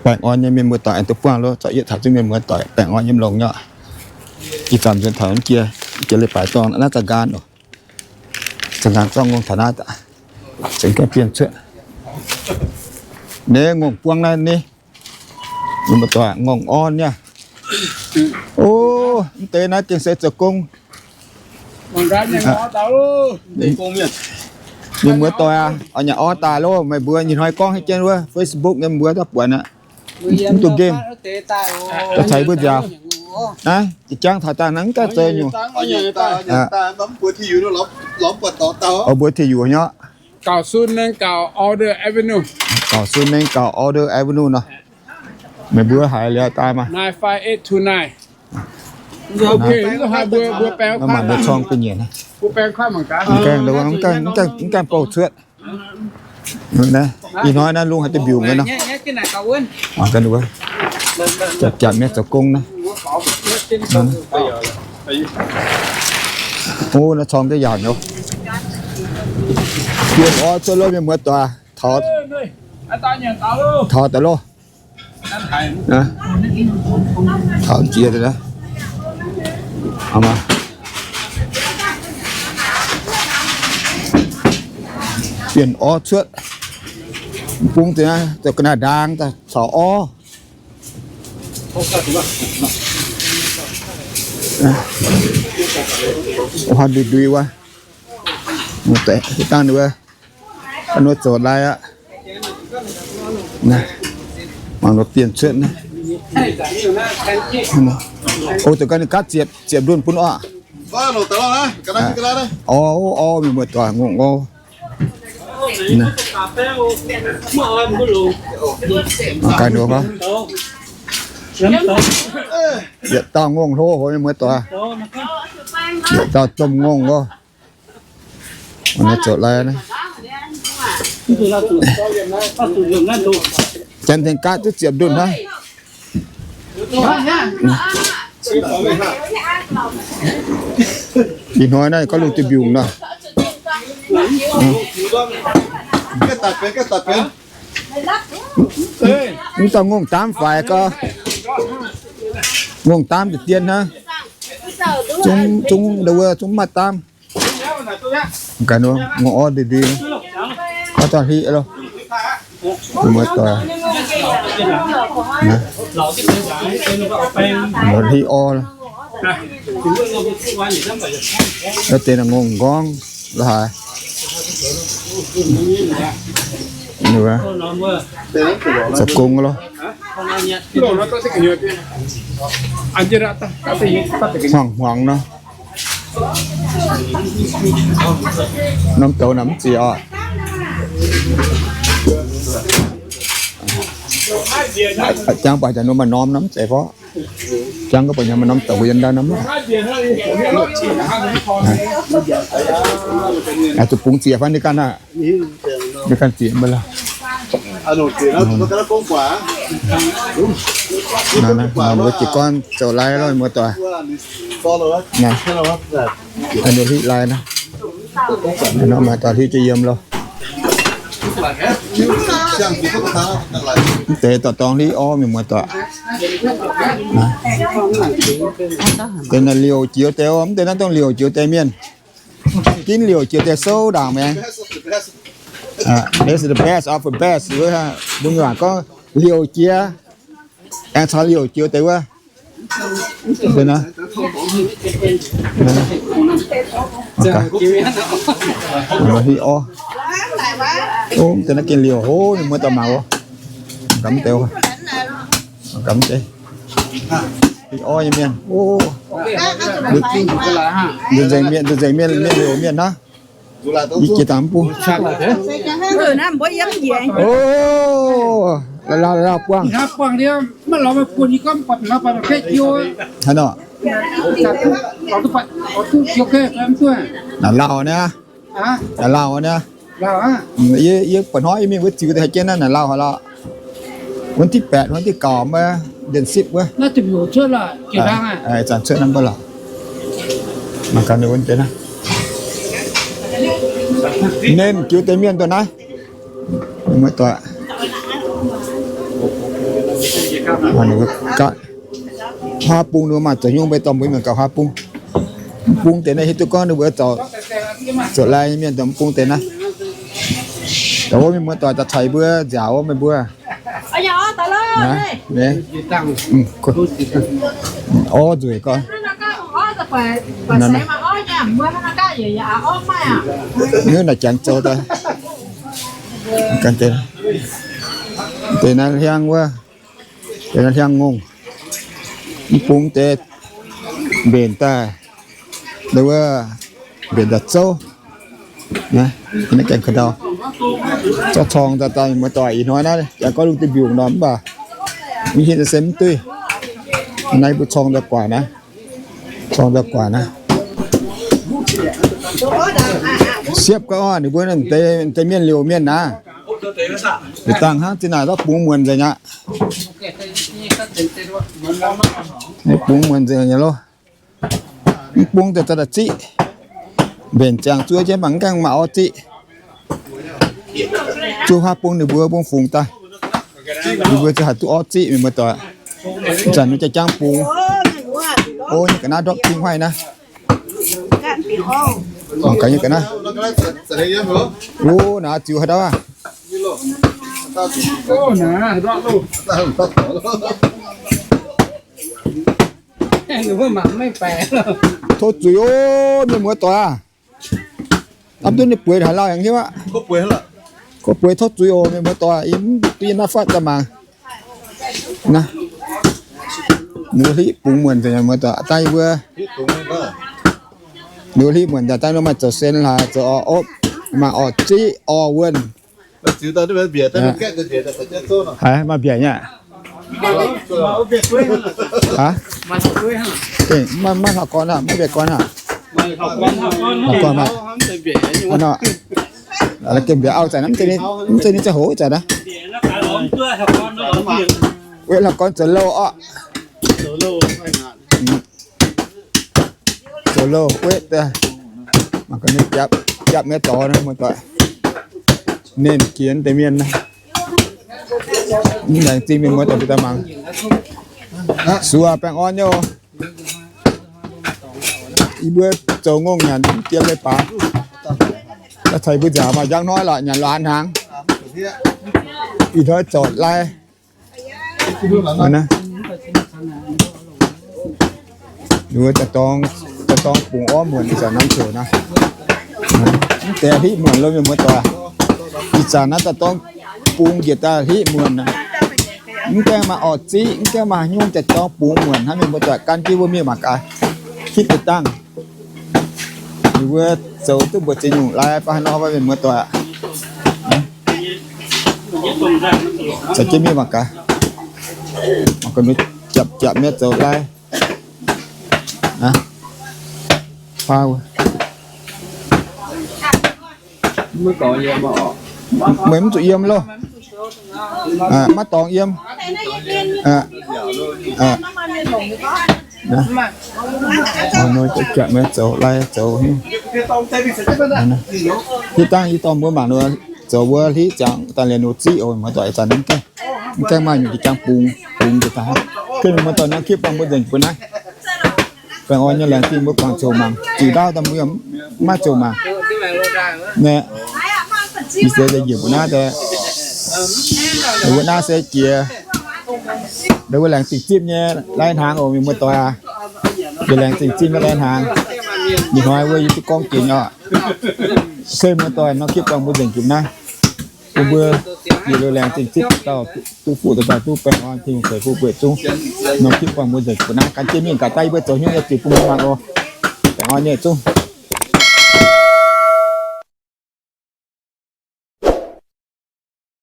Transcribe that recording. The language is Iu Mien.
Baengh orn nyei mienh muoz-doic aengx duqv buangh loh, zorqv yietv taux zungv mienh muoz-doic baengh orn nyei longx nyei. Ih zanc nzuonx taux jiex, jiex leiz-baaix dorngh naaiv za'nqaang oc. Za'nqaang zorqv ngongh taux naaiv daaih, zengc gaengh bienh cuotv. Naaiv ngongh buangv naaiv ni, mienh muoz-doic, ngongh orn nyei. O, mv deix naaiv gengh se zoux gong. Mienh muoz-doic aac, oix nyanc orv daaih loh. Meih mbuo ih hnoi gorngv haaix jienv wuov Facebook nyei mbuo daaih buatc aqv. Mv duqv nqemh, caux mbuo nziaauc. Naaiv jangv taux daaih naaiv mv gaengh zoux nyungc. Mbuo Tin Yuc nyei. Gauh sun nengh gauh Alder Avenue. Gauh sun nengh gauh Alder Avenue nor. Meih mbuo haiz liuz daaih maah. Mbuo baeng, mbuo baeng, mbuo baeng kuaaiv mangc gaax. Mv gaengh, mv gaengh bouh cuotv. Ih hnoi naaiv lungh haaix duqv mbiungc nyei nor. Jaax jaax mienh zoux gong naaiv. O, naaiv corng duqv yaauc nyei. Bienh orv cuotv loh mienh muoz-doic, taux, taux daaih loh. Taux jiex daaih. Bienh orv cuotv, bung deix naaiv zoux ga'naaiv ndaang daaih caux orv. Ndui ndui wuov, dangh ninh wuov, ninh zoux lai aqv. Mangc ninh bienh cuotv naaiv. O, zoux ga'naaiv gaav ziepc, ziepc ndunh bun orv. Orv, orv, mienh muoz-doic, ngongh orv. Ga'naaiv yietc dauh ngongh hlo, mienh muoz-doic. Yietc dauh domh ngongh loh. Zoux lai naaiv. Janx tengx gaav duqv ziepc ndunh hnangv. Ih hnoi naaiv gorngv lungh duih mbiungc nor. Mv dauh ngongh daamv faix gau. Ngongh daamv deix dien hnangv. Zungv, zungv, wuov zungv maaih daamv. Ga'naaiv ngongh orv ndui ndui. Gorngv dauh hiv loh. Muoz-doic, hiv orv. Deix naaiv ngongh nqorngv la'haaix. Zoux gong loh. Hmuangx hmuangx nor. Norm douz naaic mv zeiz oc. Jangv baac jangx nor maaih norm nor mv zeiz fov. Jangv gorngv baac jangx maaih norm douz yiem ndau nor mv. Zuqc bungx ziec fai ninh ganh aqv. Ninh ganh ziec mv baac lorqc. Naaiv, naaiv, mbuo jiez gorn zoux lai loh, muoz-doic. Naaiv, ninh hiv lai naaiv. Maaih doic hiv jienv yiem loh. Mv deix dorh dorngx hiv orv mienh muoz-doic. Deix naaiv liouc jiex deix, mv deix naaiv dongh liouc jiex deix mienh. Ginv liouc jiex deix souv ndaangc maengx. This is the best of the best. Mbuo mienh waac gorngv liouc jiex, aengx caux liouc jiex deix wuov. Hiv orv. Deix naaiv gengh liouc hlo, mienh muoz-doic mangc oc. Gamh deix, gamh deix. Hiv orv nyei mienh. Nzengc mienh, nzengc mienh, mienh liouc mienh hnangv. Yie jiex dangh mv bung. O, lauh lauh buangh. Haaix nor? Naaic lauh niaa. Yie, yie buatc hnoi yie mingh wuov ziux deix haaix jienv naaiv naaic lauh haic lorqh. วันที่แปด วันที่เก้า maiv, เดือนสิบ wuov. Zanc cuotv naaiv mbuo lorqc. Mangc gaax ninh wuov deix naaiv. Ninh jiux deix mienh dongh naaiv. Muoz-doic. Gauh huaav bung ninh mbuo maaih zoux hnyouv mbuo dorh mbuo mienh gauh huaav bung. Mv bung deix naaiv hiuv duqv gorngv ninh mbuo zoux, zoux lai nyei mienh daaih mv bung deix naaiv. Da'wuov mienh muoz-doic daaih caux mbuo nziaauc wuov meih mbuo. Orv nzueic gorngv. Naaiv naaic janx zoux daaih. Deix naaiv hliangv wuov, deix naaiv hliangv ngongh. Mv bung deix mbenc daaih, wuov mbenc daaih zouv. Naaiv gaengh ka'ndau, zorqv corng daaih daaih muoz-doic ih hnoi naaiv, yaac gorngv lungh duih mbiungc nor mv baac mv hiuv se mv duih. Naaiv mbuo corng daaih guaax naaiv, corng daaih guaax naaiv. Siepv gau orqc, ninh mbuo deix mienh liouc mienh naaiv. Yietc dangh hnangv zinh naaic zorqv bungx muonc nzengc aqv. Bungx muonc nzengc nyei loh. Mv bung daaih za'daaih ziqv. Mbenc ziangh zuov jienv mangc mv gaengh maaih orv ziqv. Zuov huaav bung ninh mbuo mbungv fungx daaih, ninh mbuo ziouc haih duqv orv ziqv mienh muoz-doic. Zanc ninh jaa-jangv bungx. O, nyei ga'naaiv ndortv king huaih naaiv. Mangc gaax nyei ga'naaiv. O, naaiv ziux haaix dauh aqv? Tov zuiz oc, mienh muoz-doic aah! Hnamv duqv ninh bueix haaix lauh yaac hiuv aqv. Gorngv bueix tov zuiz oc, mienh muoz-doic, yie mv duqv yie naaiv fatv daaih mangc. Naaiv, ninh mbuo hiv bungx muonc nzengc, muoz-doic, daaih yie mbuo, ninh mbuo hiv muonc nzengc daaih, ninh mbuo maaih zoux sen haaix, zoux orv opv, maaih orv ziqv, orv wuonh. Haiz maaih mbiaeqc nyei aqv? Aav, maiv hlauv-gorn aqv, maiv mbiaeqc gorn aqv. Hlauv-gorn maaih. Gemh mbiaeqc auv zanc, mv zeiz ninh ziangh hoc zanc naaiv. Wetv hlauv-gorn zoux louh orqc. Zoux louh wetv daaih, mangc gaax ninh japv, japv mi'aqv dorh naaiv muoz-doic. Nernh jiex deix mienh naaiv. Mv laengz zingh mienh muoz-doic mbuo daaih mangc. Sux aac, baengh orn nyei oc. Yie mbuo zoux ngongh nyanc mv jiem leiz-baaix. Daaih caux yie mbuo nziaauc maaih njang hnoi lorqc, nyanc lorqc hnaangx. Ih hnoi zoux lai. Ninh mbuo daaih dorng bungx orv muonc ih zanc norm ziouc naaiv. Mv deix hiv muonc lo mienh muoz-doic. Ih zanc naaiv daaih dorng bungx njiec daaih hiv muonc. Mv gaengh maaih orv ziqv, mv gaengh maaih haaix nyungc, daaih dorng bungx muonc hnangv mienh muoz-doic, gan jienv mbuo mienh mangc gaax. Hitv deix dangh. Ninh mbuo zoux duqv mbuoqc ziex nyungc lai baav haaix nor mienh muoz-doic. Caux jienv mienh mangc gaax. Japv japv mienh zoux lai. Meih mv zuqc yiem loh. Maiv dorngx yiem. Hitv dangh yie dorh mbuo mangc nor, zoux wuov hitv ziangx daaih liuz nor ziqv oc, muoz-doic, ih zanc mv gaengh, mv gaengh maaih nyungc jiex jangx bungx, bungx jiex daaih. Mienh muoz-doic nor, kipv buangh mbuo nzengc bun naaiv. Baengh orn nyei, laengz zingh mbuo guangc ziouc mangc. Zuqc ndaauv daaih mbuo yaac mv maaih ziouc mangc. Naaiv, ih seix daaih njiec mbuo naaiv daaih, mbuo naaiv se jiex, mbuo laengz zingh zipv nyei lai-hnaangx oc, mienh muoz-doic aac. Mbuo laengz zingh zipv nyei lai-hnaangx. Ih hnoi wuov yie duqv gorngv jiex nyei oc. Se muoz-doic nor, kipv buangh mbuo nzengc jiex naaiv. Bun mbuo yietc liuz laengz zingh zipv dauh duqv fuqv dauh dauh duqv baengh orn, Tin-Hungh ceix fuqv mbuo yietc zungv. Nor kipv buangh mbuo nzengc jiex naaiv, gan jienv mingh gaax daaih yie mbuo zoux hnyouv nyei ziux bun mbuo mangc oc. Baengh orn nyei zungv.